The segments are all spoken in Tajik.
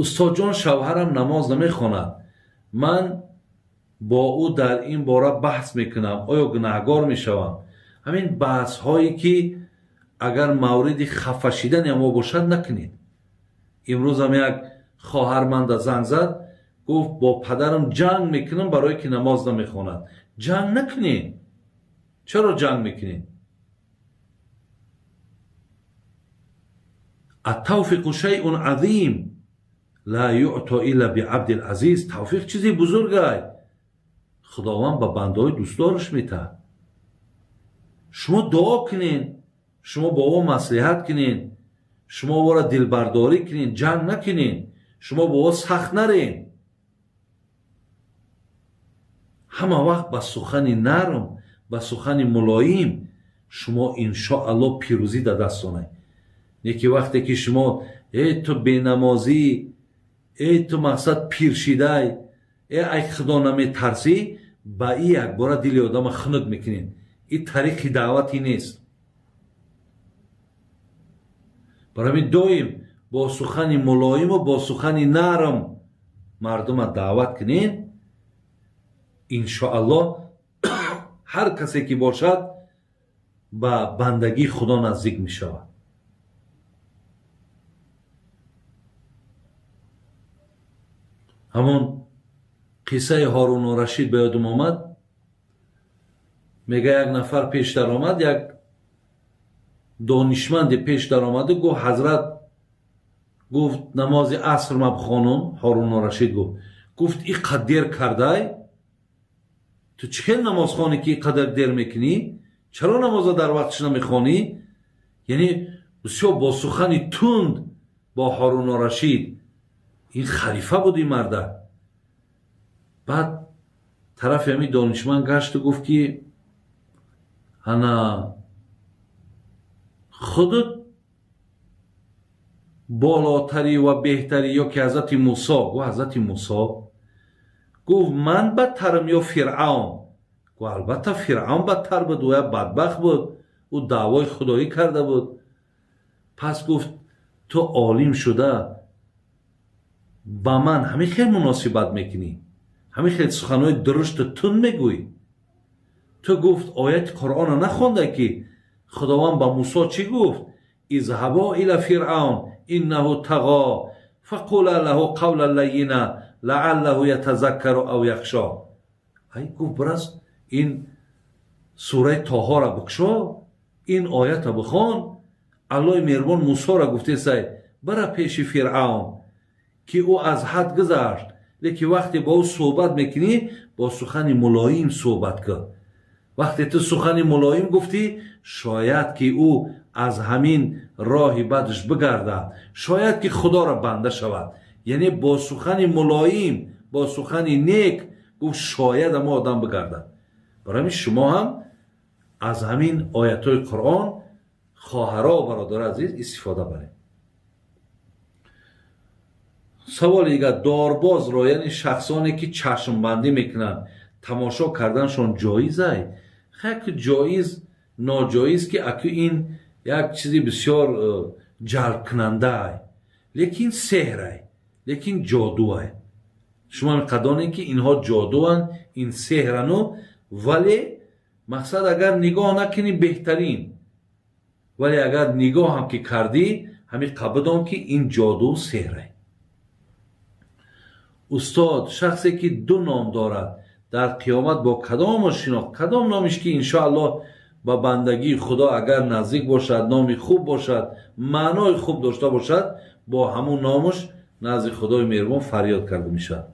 Устодҷон, шавҳарам намоз намехонад. Ман бо ӯ дар ин бора баҳс мекунам. Оё гунаҳгор мешавам? Ҳамин баҳсҳое ки агар мавриди хафа шидани мо бошад, накунед. Имрӯзам як хоҳар манда занг зад, гуфт бо падарам ҷанг мекунам барое ки намоз намехонад. Ҷанг накунед. Чаро ҷанг мекунед? Ат-тавфиқу шайъун азим ла юъто илла биабдил азиз. Тавфиқ чизи бузургай. Худованд ба бандаҳои дӯстдораш метаҳад. Шумо дуо кунед, шумо бо ӯ маслиҳат кунед, шумо ӯро дилбардорӣ кунед, ҷанг накунед, шумо бо ӯ сахт наред. Ҳама вақт ба сухани нарм, ба сухани мулоим шумо иншоаллоҳ пирӯзӣ дар даст онед. Не ки вақте ки шумо э ту бенамозӣ, э ту мақсад пиршидай, э ай худо наметарсӣ, ба и якбора дили одама хунук мекунед. Ин тариқи даъватӣ нест. Барои ҳамин доим бо сухани мулоиму бо сухани нарм мардума даъват кунед. Иншоаллоҳ ҳар касе ки бошад ба бандагии Худо наздик мешавад. Ҳамон қиссаи Ҳоруну Рашид ба ёдам омад. Мега як нафар пеш даромад, як донишманде пеш даромаду гуфт ҳазрат, гуфт намози аср ма бихонум. Ҳоруну Рашид гуфт, гуфт ин қад дер кардай, ту чӣ хел намозхонӣ ки ин қадар дер мекунӣ? Чаро намоза дар вақтиш намехонӣ? Яъне бисёр бо сухани тунд бо Ҳоруну Рашид. Ин халифа буд ин марда. Баъд тарафи ҳамин донишманд гашту гуфт ки ана худут болотарӣ ва беҳтарӣ ё ки ҳазрати Мусо? Гуфт ҳазрати Мусо. Гуфт ман бадтарам ё Фиръавн? Гуфт албатта Фиръавн бадтар буд, ӯ як бадбахт буд, ӯ даъвои худоӣ карда буд. Пас гуфт ту олим шуда ба ман ҳамин хел муносибат мекунӣ, ҳамин хел суханҳои дурушту тунд мегӯӣ. Ту гуфт ояти Қуръонро нахонда ки Худованд ба Мусо чӣ гуфт? Изҳабо ила Фиръавн иннаҳу тағо фақула лаҳу қавлан лайина лааллаҳу ятазаккару ав яхшо. Ай гуфт бирас ин сураи Тоҳоро бикушо, ин оятро бихон. Аллоҳи меҳрубон Мусоро гуфтесай бара пеши Фиръавн ки ӯ аз ҳад гузашт, лекин вақте бо ӯ суҳбат мекунӣ бо сухани мулоим суҳбат кун. Вақте ту сухани мулоим гуфтӣ, шояд ки ӯ аз ҳамин роҳи бадаш бигардад, шояд ки Худоро банда шавад. Яъне бо сухани мулоим, бо сухани нек гуфт шояд ама одам бигардад. Барои ҳамин шумо ҳам аз ҳамин оятҳои Қуръон хоҳаро бародари азиз истифода баред. Саволи дигар, дорбозро, яъне шахсоне ки чашмбандӣ мекунанд, тамошо карданашон ҷоиз ай? Хай ки ҷоиз, ноҷоиз ки аку ин як чизи бисёр ҷалбкунанда ай, лекин сеҳр ай, лекин ҷоду ай. Шумо меқадонед ки инҳо ҷодуанд, ин сеҳрану, вале мақсад агар нигоҳ накунӣ беҳтарин, вале агар нигоҳ ҳам ки кардӣ, ҳамин қабидон ки ин ҷоду сеҳр ай. Устод, шахсе ки ду ном дорад дар қиёмат бо кадом шинохт? Кадом номиш ки иншоаллоҳ ба бандагии Худо агар наздик бошад, номи хуб бошад, маънои хуб дошта бошад, бо ҳамун номаш назди Худои меҳрубон фарёд карда мешавад.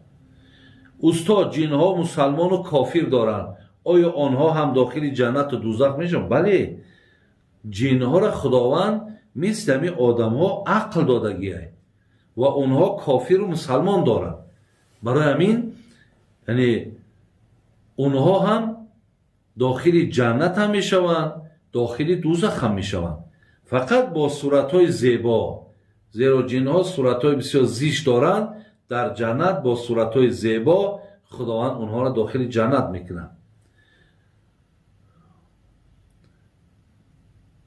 Устод, ҷинҳо мусалмону кофир доранд, оё онҳо ҳам дохили ҷаннату дузах мешаванд? Бале, ҷинҳоро Худованд мисли ҳамин одамҳо ақл додагиай ва онҳо кофиру мусалмон доранд. Барои ҳамин яъне онҳо ҳам дохили ҷаннат ҳам мешаванд, дохили дузах ҳам мешаванд, фақат бо суратҳои зебо, зеро ҷинҳо суратҳои бисёр зишт доранд. Дар ҷаннат бо суратҳои зебо Худованд онҳоро дохили ҷаннат мекунад.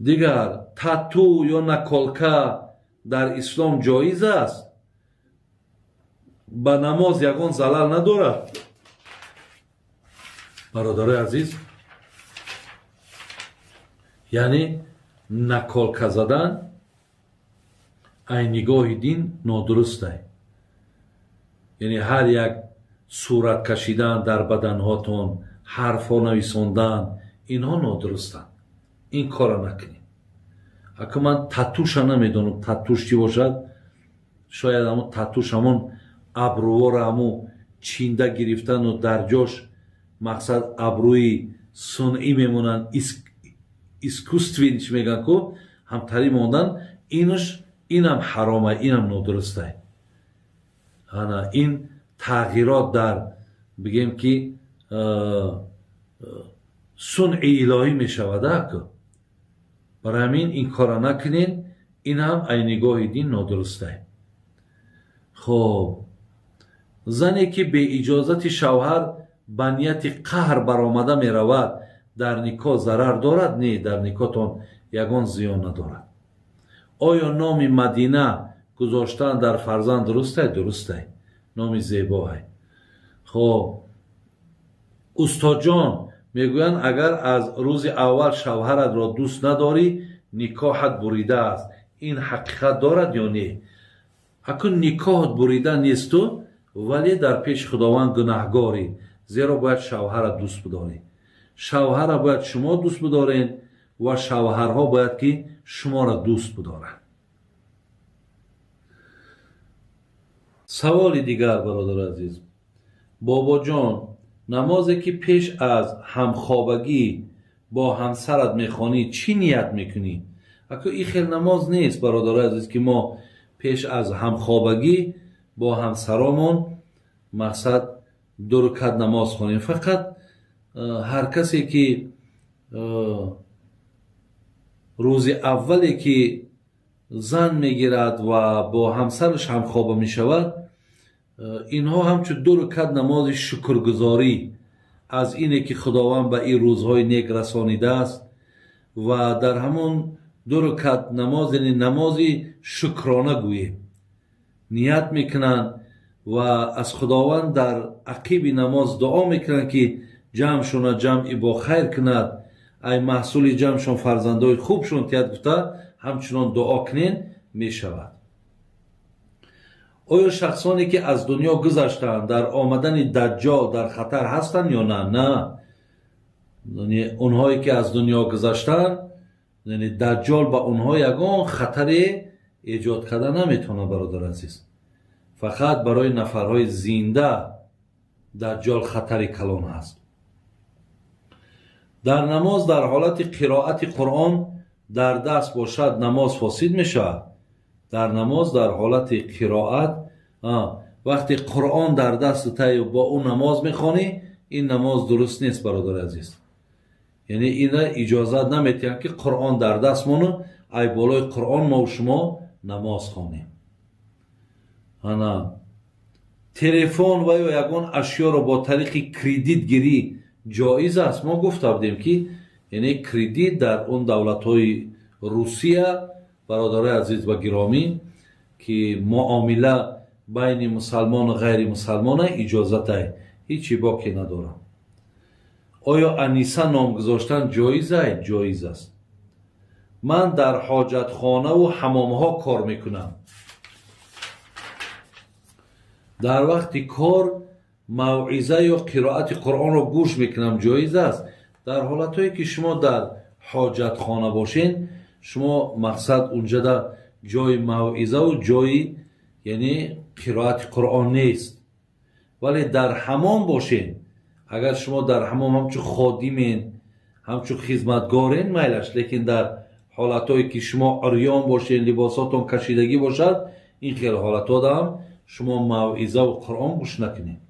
Дигар тату ё наколка дар ислом ҷоиз аст? Ба намоз ягон залал надорад? Бародарои азиз, яъне наколка задан ай нигоҳи дин нодурустай. Яъне ҳар як сурат кашидан дар баданҳотон, ҳарфҳо нависондан, инҳо нодурустанд. Ин корро накунед. Ака, ман татуша намедонам, татуш чӣ бошад. Шояд ҳамон татуш ҳамон абрувора ҳамун чинда гирифтану дар ҷош, мақсад, абрӯи сунъӣ мемонанд, искусственный чӣ мегӯянд ку, ҳамтарӣ мондан, инаш инам ҳаромай, инам нодурустай. Ана ин тағйирот дар, бигем ки, сунъи илоҳӣ мешавад аку. Барои ҳамин ин корро накунед, ин ҳам ай нигоҳи дин нодурустай. Хоб, зане ки беиҷозати шавҳар ба нияти қаҳр баромада меравад, дар никоҳ зарар дорад? Не, дар никоҳтон ягон зиён надорад. Оё номи Мадина гузоштан дар фарзанд дурустай? Дурустай, номи зебоай. Хоб, устодҷон, мегӯянд, агар аз рӯзи аввал шавҳаратро дӯст надорӣ, никоҳат бурида аст. Ин ҳақиқат дорад ё не? Акун никоҳат бурида несту, вале дар пеши Худованд гунаҳгорӣ, зеро бояд шавҳара дӯст бидорӣ. Шавҳара бояд шумо дӯст бидоред ва шавҳарҳо бояд ки шуморо дӯст бидоранд. Саволи дигар, бародари азиз. Бобоҷон, намозе ки пеш аз ҳамхобагӣ бо ҳамсарат мехонӣ, чӣ ният мекунӣ? Аку ин хел намоз нест, бародари азиз, ки мо пеш аз ҳамхобагӣ бо ҳамсаромон, мақсад, ду рукат намоз хонем. Фақат ҳар касе ки рӯзи аввале ки зан мегирад ва бо ҳамсараш ҳамхоба мешавад, инҳо ҳамчун ду рукат намози шукргузорӣ аз ине ки Худованд ба ин рӯзҳои нек расонидааст, ва дар ҳамон ду рукат намоз, яъне намози шукрона гӯем, ният мекунанд ва аз Худованд дар ақиби намоз дуо мекунанд, ки ҷамъшона ҷамъи бо хайр кунад, ай маҳсули ҷамъшон фарзандои хубшон тиҳад гуфта, ҳамчунон дуо кунен, мешавад. Оё шахсоне ки аз дунё гузаштаанд, дар омадани Даҷҷол дар хатар ҳастанд ё на? На, онҳое ки аз дунё гузаштаанд, яъне Даҷҷол ба онҳо ягон хатаре эҷод карда наметавонад, бародар азиз. Фақат барои нафарҳои зинда Даҷҷол хатари калон ҳаст. Дар намоз дар ҳолати қироати Қуръон дар даст бошад, намоз фосид мешавад? Дар намоз дар ҳолати қироат, вақте Қуръон дар дасти тай бо ӯ намоз мехонӣ, ин намоз дуруст нест, бародари азиз. Яъне ина иҷозат наметиҳанд, ки Қуръон дар даст мону ай болои Қуръон мо шумо намоз хонем. Ана телефон ва ё ягон ашёро бо тариқи кредит гирӣ ҷоиз аст? Мо гуфта будем, ки яъне кредит дар он давлатҳои Русия, бародарои азиз ва гиромӣ, ки муомила байни мусалмону ғайри мусалмона иҷозатай, ҳечи боке надорам. Оё Аниса ном гузоштан ҷоизай? Ҷоиз аст. Ман дар ҳоҷатхонаву ҳамомҳо кор мекунам. Дар вақти кор мавъиза ё қироати Қуръонро гӯш мекунам, ҷоиз аст? Дар ҳолатҳое ки шумо дар ҳоҷатхона бошед, шумо, мақсад, унҷада ҷои мавъизаву ҷои, яъне, қироати Қуръон нест. Вале дар ҳамом бошед, агар шумо дар ҳамом ҳамчун ходимен, ҳамчун хизматгорен, майлаш. Лекин дар ҳолатҳое ки шумо урён бошед, либосотон кашидагӣ бошад, ин хел ҳолатҳода ҳам шумо мавъизаву Қуръон гӯш накунед.